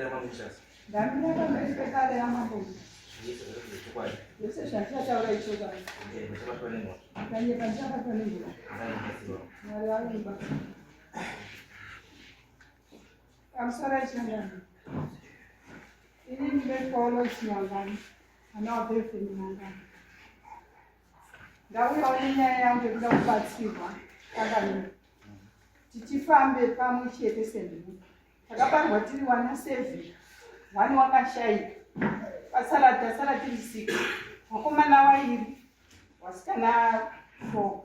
raMambo Mutasa. Ndamira pamberi pedare raMambo Zvese zviri zvechokwadi. Zvese zvandichataura ichokwadi. Nyepa ndichabatwa nemhosva. Ndanyepa ndichabatwa nemhosva. Mwari mubatsiri. Mwari vave mubatsiri. Pamusoro ichandani. Ini ndinepolo Chinyangani, mwana waBeverly Nyangani. Ndauyawo nenyaya yangu yekuda kubatsirwa takamira. Tichifambe pamwe chete semhuri. Takabarwa tiri wana seven, one wakashaika. Pasara tasara tiri six. Vakomana vairi, vasikana four.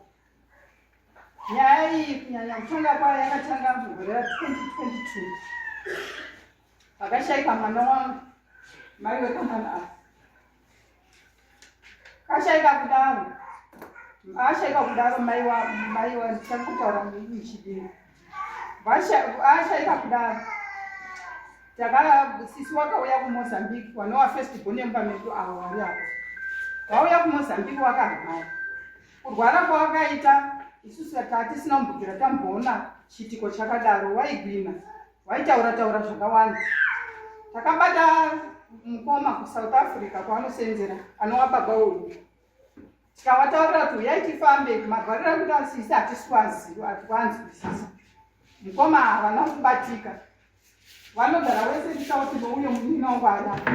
Nyaya iyi kunyanya kutanga kwayo yakatanga mugore ra 2022. Pakashaika mwana wangu, mai wekamwana aka. Kashaika kudaro, ashaika kudaro mai wa mai wa ndichakutaura muchidini. Ashaika kudaro. Taka sisi wakauya kuMozambique wanowa first born yemba medu avo vari apo. Vauya kuMozambique wakarwara. Kurwara kwawakaita isusu tatisina kumbobvira tamboona chiitiko chakadaro waigwina waitaura taura zvakawanda. Takabata mukoma kuSouth Africa kwaanoseenzera anova baba uyu. Tikavataurira kuti uyai tifambe marwariro ari kuita sisi hatisi kuaziva hatikuanzwisisa. Mukoma havana kubatika. Vanogara wese ndisauti nouyo munin'ina wangu ari apa.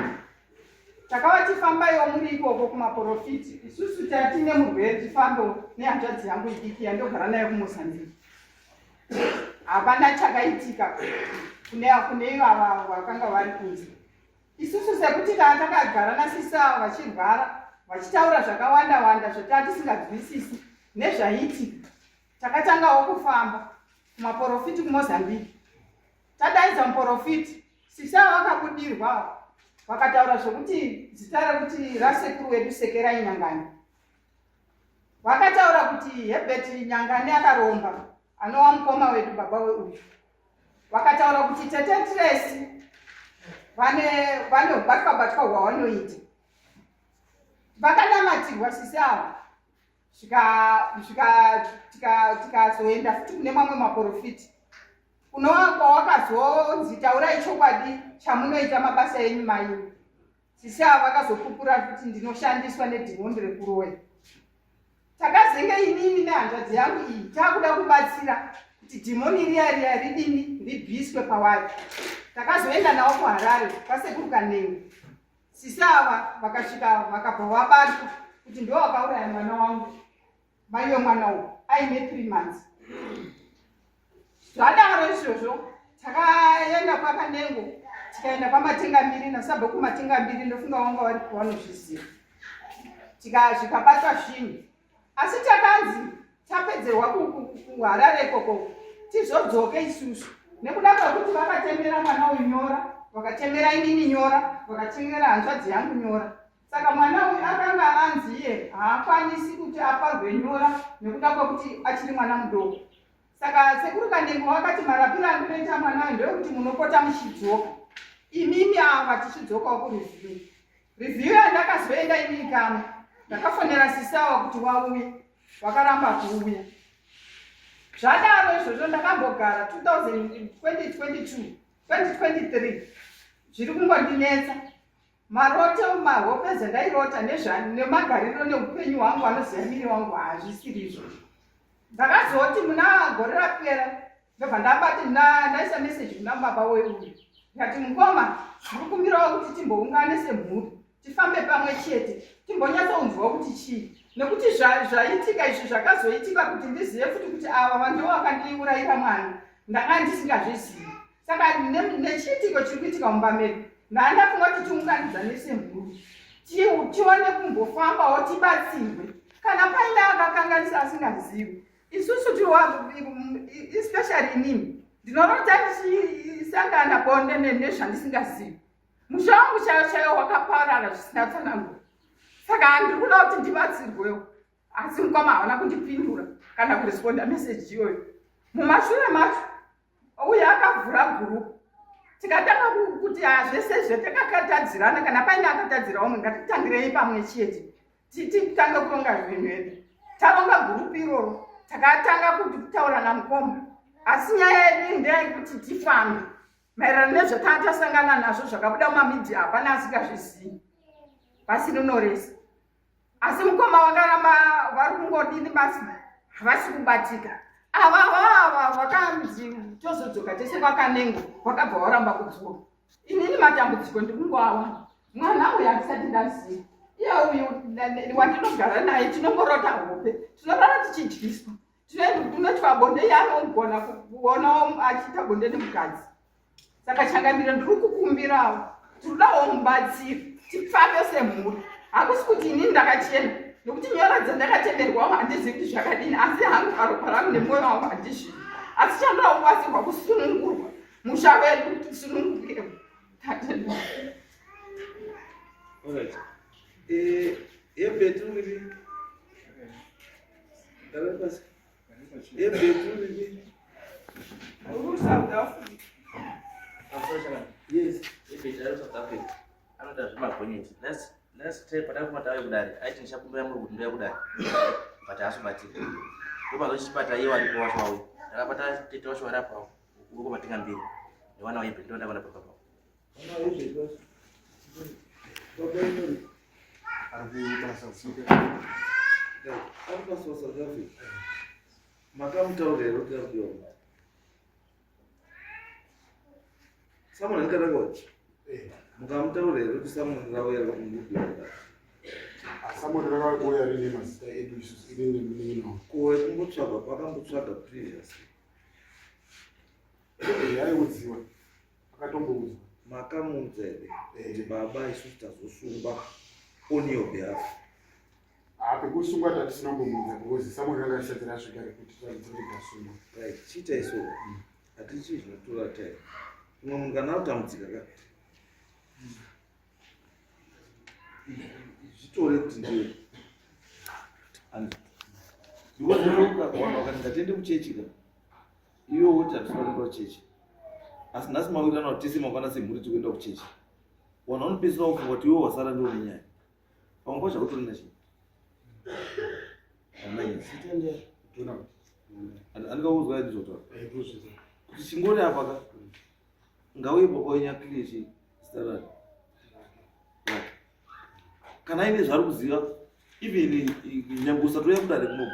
Takavati fambaiwo muri ikoko kumaporofiti isusu tatine murwere tifambewo nehanzvadzi yangu idiki yandogara nayo kuMozambique. Hapana chakaitika kune kune ivava vakanga vari kunze. Isusu sekuti kana takagara nasisi ava vachirwara vachitaura zvakawanda wanda zvatatisinganzwisisi nezvaiitika takatangawo kufamba kumaporofiti kuMozambique. Tadaidza muporofiti sisi ava vakabudirwa vakataura zvekuti zita rekuti rasekuru wedu Sekerai Nyangani. Vakataura kuti Herbert Nyangani akaromba anova mukoma wedu baba weuyu. Vakataura kuti tete Tracy vane vane ubatwa batwa hwavanoita. Vakanamatirwa sisi ava svika tikazoenda futi kune mamwe maporofiti kunova kwawakazonzi taurai chokwadi chamunoita mabasa enyu maini. Sisi ava vakazopupura kuti ndinoshandiswa nedhimoni rekuroya. Takazenge inini nehanzvadzi yangu iyi takuda kubatsira kuti dhimoni riya riya ridini ribviswe pawari. Takazoenda nawo kuHarare kwasekuru Kanengo. Sisi ava vakasvika vakabva vabatwa kuti ndiwo vakauraya mwana wangu. Mai wemwana uyu aine 3 months. Zvadaro izvozvo takaenda kwaKanengo tikaenda kwaMatengambiri nasabhuku Matengambiri ndofunga wanga vari vanozviziva. Tikazvikabatwa zvinhu asi takanzi tapedzerwa kuHarare ikoko tizodzoke isusu nekuda kwekuti vakatemera mwana uyu nyora vakatemera inini nyora vakatemera hanzvadzi yangu nyora. Saka mwana uyu akanga anzi iye haakwanisi kuti aparwe nyora nekuda kwekuti achiri mwana mudoko. Saka sekuru Kanengo vakati marapiro andinoita mwana uyu ndeyekuti munopota muchidzoka imimi ava tichidzokawo kureview. Review yandakazoenda inini kamwe ndakafonera sisi ava kuti wauye wakaramba kuuya. Zvadaro izvozvo ndakambogara 2022 2023 zviri kungondinetsa. Maroto mahope dzandairota nemagariro neupenyu hwangu anoziva miri wangu hazvisirizvo. Ndakazoti muna gore rapera ndobva ndabati ndaisa meseji kuna baba weuyu ndikati mukoma ndiri kumbirawo kuti timboungane semhuri tifambe pamwe chete timbonyatsounzwa kuti chii nekuti zvaitika izvi zvakazoitika kuti ndizive futi kuti ava vandivo vakandiurayira mwana ndanga ndisingazvizivi. Saka nechiitiko chiri kuitika mumba medu ndandafunga kuti tiunganidzane semhuri tione kumbofambawo tibatsirwe kana paine akakanganisa asingazivi isusu especially inini ndinorota ndichisangana bonde nezvandisingazivi musha wangu chaiwo chaiwo wakaparara zvisina tsananguro saka handiri kuda kuti ndibatsirwewo asi mukoma havana kundipindura kana kuresponda meseji iyoyo mumashure macho uye akavhura gurupu tikatanga kuti zvese izvo takatadzirana kana paine akatadzira umwe ngatitangirei pamwe chete titange kuronga zvinhu edu taronga gurupu iroro takatanga kuti kutaura namukoma asi nyaya yedu ndeyekuti tifambe. Maererano nezvatanga tasangana nazvo zvakabuda mumamidhia hapana asingazvizivi pasi rino rese. Asi mukoma vakaramba vari kungodini basi havasi kubatika. Ava vava vakanzi tozodzoka tese kwaKanengo vakabva varamba kudzoka. Inini matambudziko ndiri kungoawana. Mwana uyu handisati ndaziva. Iye uyu wandinogara naye tinongorota hope. Tinorara tichidyiswa. Tinoitwa bonde iye anogona kuonawo achiita bonde nemukadzi. Saka changamire ndiri kukumbirawo. Tinodawo mubatsiri. Tifambe semhuri. Hakusi kuti inini ndakachena. Nekuti nyora dzandakatemerwawo handizivi kuti zvakadini asi hangu paropa rangu nemwoyo wangu handizvidi. Asi chandoda kubatsirwa kusunungurwa. Musha wedu kuti tisununguke. Tatenda. Alright. Eh, hembe turi. Ndave pasi. Hembe turi. Uri South Africa. Yes. Hembe tari South Africa. Anoita zvemagonyeti. Let's let's try pataka tauye kudare. Aiti ndichakumbira muri kuti ndouya kudare. But haasi kubatika. Ndopazochibata iye waripo wacho wauya. Ndakabata tete wacho vari apa. Uko matinga mbiri. Newana wehembe ndo ndakaona papa pavo. Mwana wehembe wacho. Baba inori. Ari kubasa kusika. Ari kubasa South Africa. Makamutaurira here kuti ari kudiwa? Samuel andikaranga wachi. Mukamutaurira here kuti Samuel rauya rikudiwa kudai? Samuel rakauya rine mazita edu isusu ini nemunin'ina wangu. Ko yekumbotsvaga kwakambotsvaga previously. Yaiudziwa. Akatomboudzwa. Makamuudza here kuti baba isusu tazosungwa on your behalf? Pekusungwa tatisina kumbomuudza because Samuel ranga risati rasvika rekuti taridza kuti tasungwa. Right, chiita iso. Hatichi zvinotora time. Umwe munhu kana akutambudzika ka. Zvitore kuti ndiwe. And because vanhu vakati ngatiende kuchechi ka. Iwe woti hatisina kuenda kuchechi. Asi nhasi mawirirana kuti tese mangwana semhuri tiri kuenda kuchechi. Vanhu vanopedzisira kufunga kuti iwe wasara ndiwe une nyaya. Pamwe pacho hautorina chinhu. Hamuna nyaya. Tona kuti. Andikaudzwa ndizvotaura. Eh, ndozvizvo. Kuti chingori apa ka. Ngauye baba wenyu akliye chi zita rake. Right. Kana aine zvaari kuziva even nyangwe usatouya kudare kunoku.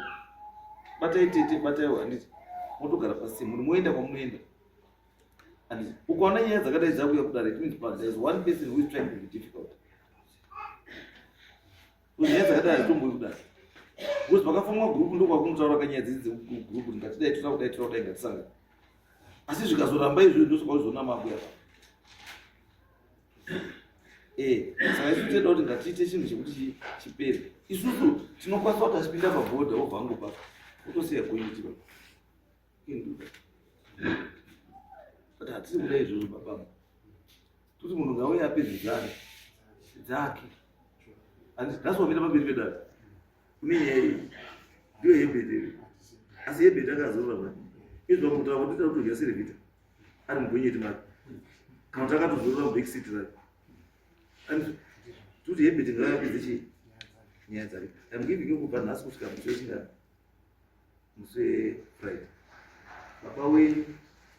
Batai tete, batai handiti. Motogara pasi semhuri moenda kwamunoenda. Handiti. Ukaona nyaya dzakadai dzakuuya kudare it means there is one person who is trying to be difficult. Kuti nyaya dzakadai hadzitombouyi kudare. Because pakafomwa group ndokwakunotaura kanyaya dzidzi dzegroup kuti ngatidai toda kudai toda kudai ngatisangane. Asi zvikazoramba izvozvo ndosvika uzoona mabuya pa. Eh, saka isu tinoda kuti ngatiite chinhu chekuti chipere. Isusu tinokwanisa kuti achipinda pabhodha obva angopa otosiya gonyeti pa. But hatisi kuda izvozvo baba. Kuti munhu ngauye apedze dzake. Dzake. Handiti nhasi wamira pamberi pedare. Kune nyaya iyi. Ndiyo hembe here. Asi hembe akazorora mani. Izvo vamutaura kuti toda kutodya serevita. Ari mugonyeti make. Kana kuti akatozorora muback seat rake. Handiti kuti hembe tingavapedze chii? Nyaya dzake. I'm giving you kubva nhasi kusvika musi wechingani. Musi weFriday. Baba wenyu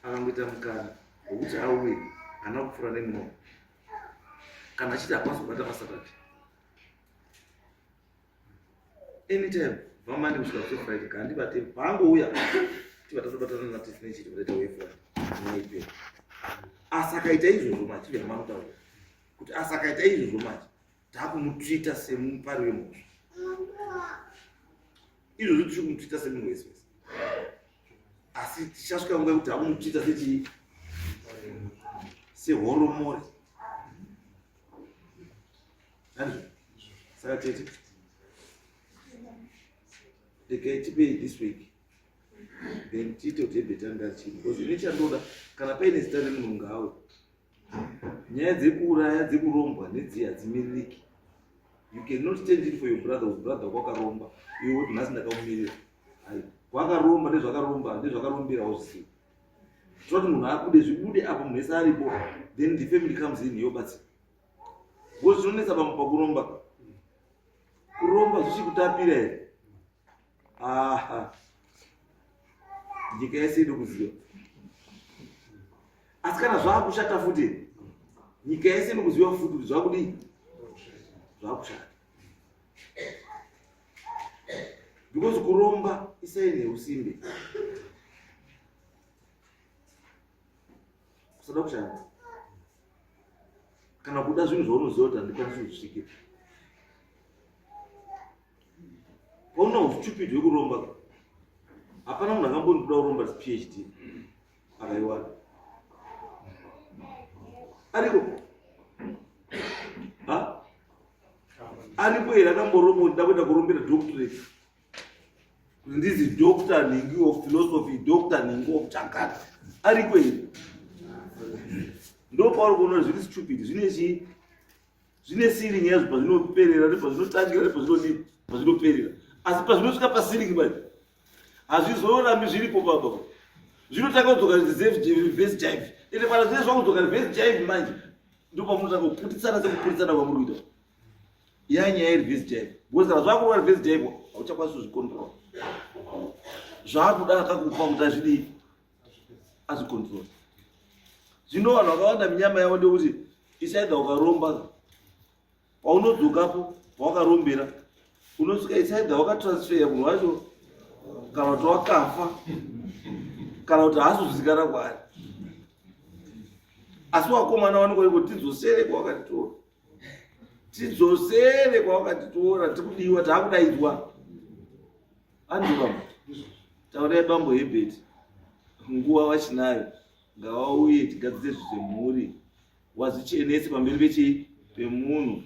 akangoita mukana wekuti auye kana kupfuura nemuno. Kana achiti hakwanisi kubata maSaturday. Anytime kubva Monday kusvika musi weFriday kana ndibate paangouya tibva tatobatana natisi nechiti kutaita way forward. Nyaya ipere. Asi akaita izvozvo manje chibva mamutaura kuti asi akaita izvozvo manje takumutreata semupari wemhosva. Izvozvo tiri kumutreata semunhu wese wese. Asi tichasvika nguva yekuti takumutreata sechii? Sehoromori. Handizvo? Saka tete regai tipei this week then tiite kuti hembe tanga chii because ini chandoda kana paine zita remunhu ngaawe. Nyaya dzekuuraya dzekurombwa nedziya hadzimiririki. You cannot stand in for your brother whose brother kwakaromba iwe woti nhasi ndakamumirira. Aiwa, kwakaromba ndezvakaromba ndezvakarombera wazvisiwa. Toti munhu abude zvibude apo munhu wese aripo then the family comes in yobatsira. Because zvinonetsa pamwe pakuromba. Kuromba zvichikutapira here? Aha. Nyika yese inokuziva. Asi kana zvakushata futi nyika yese inokuziva futi kuti zvakudii zvakushata because kuromba isaini yeusimbe kusada kushanda kana kuda zvinhu zvaunoziva kuti handikwanisi kuzvisvikira pauna ustupid hwekuromba hapana munhu akamboni kuda kuromba phd akaiwana ariko ha aripo here akamboromba kuti ndakuenda kurombera doctorate kuti ndizi doctor nhingi of philosophy doctor nhingi of chakati ariko here ndo pauri kuona zviri stupid zvine chii zvine siringi yazvo pazvinoperera nepazvinotangira nepazvinodii pazvinoperera asi pazvinosvika pasiringi manje hazvizorambi zviripo baba zvinotanga kudzoka reverse jive ende kana zvine zvakudzoka reverse jive manje ndopamunotanga kuputitsana sekuputitsana kwamuri kuita yanyaya yereverse jive because kana zvakurova reverse jive hauchakwanisi kuzvicontrol zvakuda akakupa kuti azvidii azvicontrol zvino vanhu vakawanda minyama yavo ndekuti isaida ukaromba paunodzokapo pawakarombera unosvika isaida wakatransferya munhu wacho kana kuti wakafa kana kuti haasi kuzikana kwaari asi wakomana wanenge uri kuti tidzosere kwawakatitora tidzosere kwawakatitora tikudiwa taakudaidzwa andibambo taurai bambo hebert nguva vachinayo ngavauye tigadzise zvemhuri wazvichenese pamberi pechii pemunhu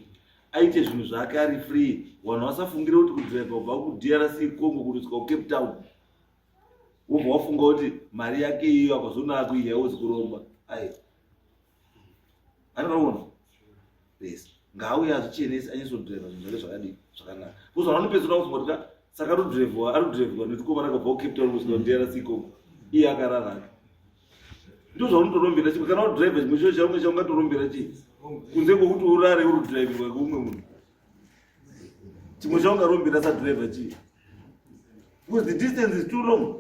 aite zvinhu zvake ari free vanhu vasafungire kuti kudriver kubva kudrc congo kutosvika kucape town wobva wafunga kuti mari yake iyo akazoona akuiya wozi kuromba ai anoona yes ngaauye azvichenese anyatsodriver zvinhu zvake zvakadii zvakanaka because vanhu vanopedzisira kufunga kuti ka saka arikudrivwa arikudrivwa netukomana kabva kucape town kusvika kudrc congo iye akarara hake ndozvaunotorombera chimwe kana udriver chimwe chiro chaunge chaungatorombera chii kunze kwekuti urare uri kudriviwa keumwe munhu chimwe chaungarombera sadriver chii because the distance is too long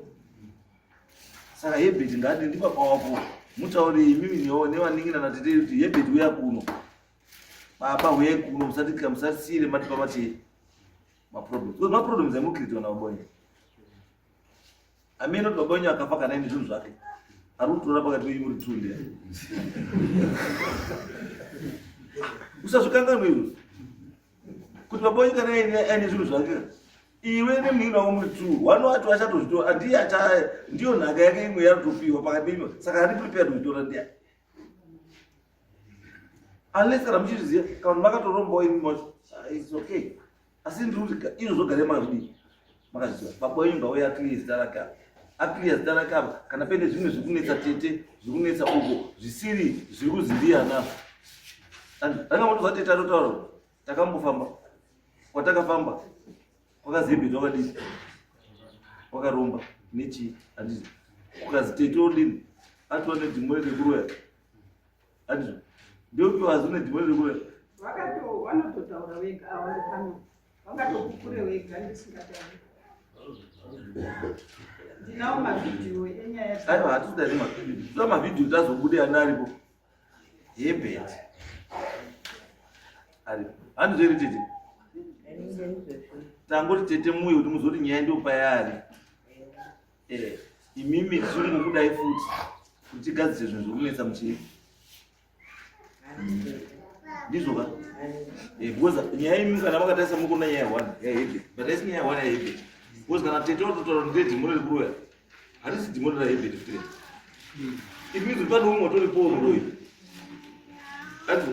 saka hebet ngati ndibaba wako mutaure imimi nevanin'ina natete kuti hebet uya kuno baba huyai kuno musati musasiyire matipa machii maproblems because maproblems amukiritwa navo boy amene kuti baba wenyu akafa kana ine zvinhu zvake ari kutora pakati penyu muri tunde usazvikanganwe iwe kuti baba wenyu kana aine zvinhu zvake iwe nemunin'ina wako muri two one wacho achatozvitora ndiye acha ndiyo nhaka yake imwe yarotopiwa pakati penyu saka ari prepared kuitora ndiani unless kana muchizviziva kana makatorombawo imi macho ah, its okay asi ndiri kuti izvo zvogare makazvidii makazviziva baba wenyu ngauye akliye zita rake apa akliya zita rake apa kana paine zvimwe zviri kunetsa tete zviri kunetsa uko zvisiri zviri kuzi ndiye anazvo angambotoza tete atotaura takambofamba kwatakafamba kwakazembedza wakadii wakaromba nechii handiti kukazi tete odini atova nedhimoni rekuroya handizvo ndopiwa azi une dhimoni rekuroya vanototaura vega avo pano vangatokukure wega ndisingatauri ndinawo mavhidhiyo enyaya aiwa hatisi dai mavhidhiyo toda mavhidhiyo tazobude ana aripo Hebert aripo handizvo here tete tangoti tete muuye kuti muzoti nyaya ndopayari eh, imimi tichingokudai futi kuti tigadzise zvinhu zvekunetsa muchii ndizvo ka eh, because nyaya imi kana makatarisa muri kuona nyaya one yahebert but haisi nyaya one yahebert because kana tete watotaura kuti ndedhimoni rekuroya harisi dhimoni rahebert futi it means kuti pane umwe watoripowo muroyi ati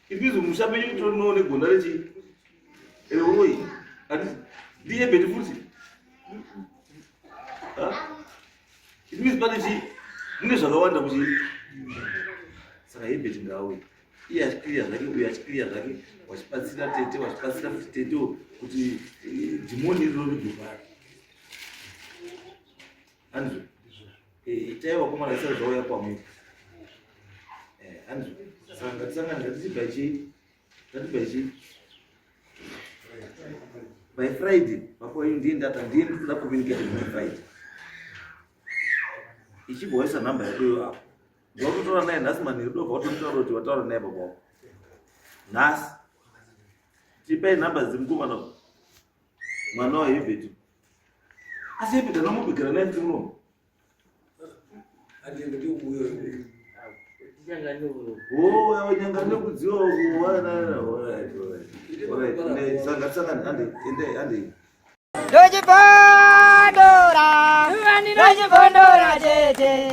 it means musha menyu mutorinowo negonda rechii reuroyi ati ndihebert futi It means pane chii mune zvakawanda kuchii saka Herbert ngauye iye achikiriya zvake uyo achikiriya zvake wachibatsira tete wachibatsira futi tete kuti eh, dhimoni iriro ribve pari handizvo eh, itai vakomana zvisati zvauya kwamuri eh, handizvo saka ngatisangane ngatichibva chii ngatibva chii by friday baba wenyu ndiye ndata ndiye ndikuda communicate by friday ichibva waisa nhamba yako iyo apo. Ndinototaura naye nhasi manheru ndobva watotaura kuti wataura naye baba wako. Nhasi. Tipai nhamba dzemukomana uyu. Mwana waHebert. Asi Hebert anomubikira naye futi muno. Oh, nyanga nekudziwa uku. Alright, alright. Alright. Sanga sanga hande ende hande. Ndochibondora, ndochibondora chete.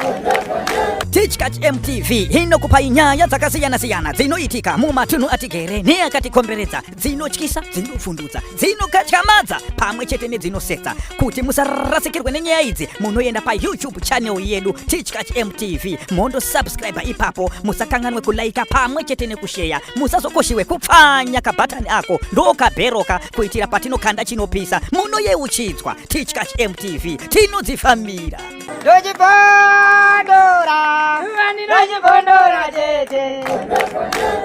Tichkach MTV inokupai nyaya dzakasiyana-siyana dzinoitika mumatunhu atigere neakatikomberedza, dzinotyisa, dzinovhundutsa, dzinokatyamadza pamwe chete nedzinosetsa. Kuti musarasikirwe nenyaya idzi, munoenda paYouTube channel yedu Tichkach MTV mondosubscribe ipapo. Musakanganwe kulaika pamwe chete nekusheya. Musazokoshiwe kupfanya kabhatani ako ndokabheroka kuitira patinokanda chinopisa munoyeuchidzwa. Tichkach MTV tinodzifambira. Ndochibondora, ndochibondora chete.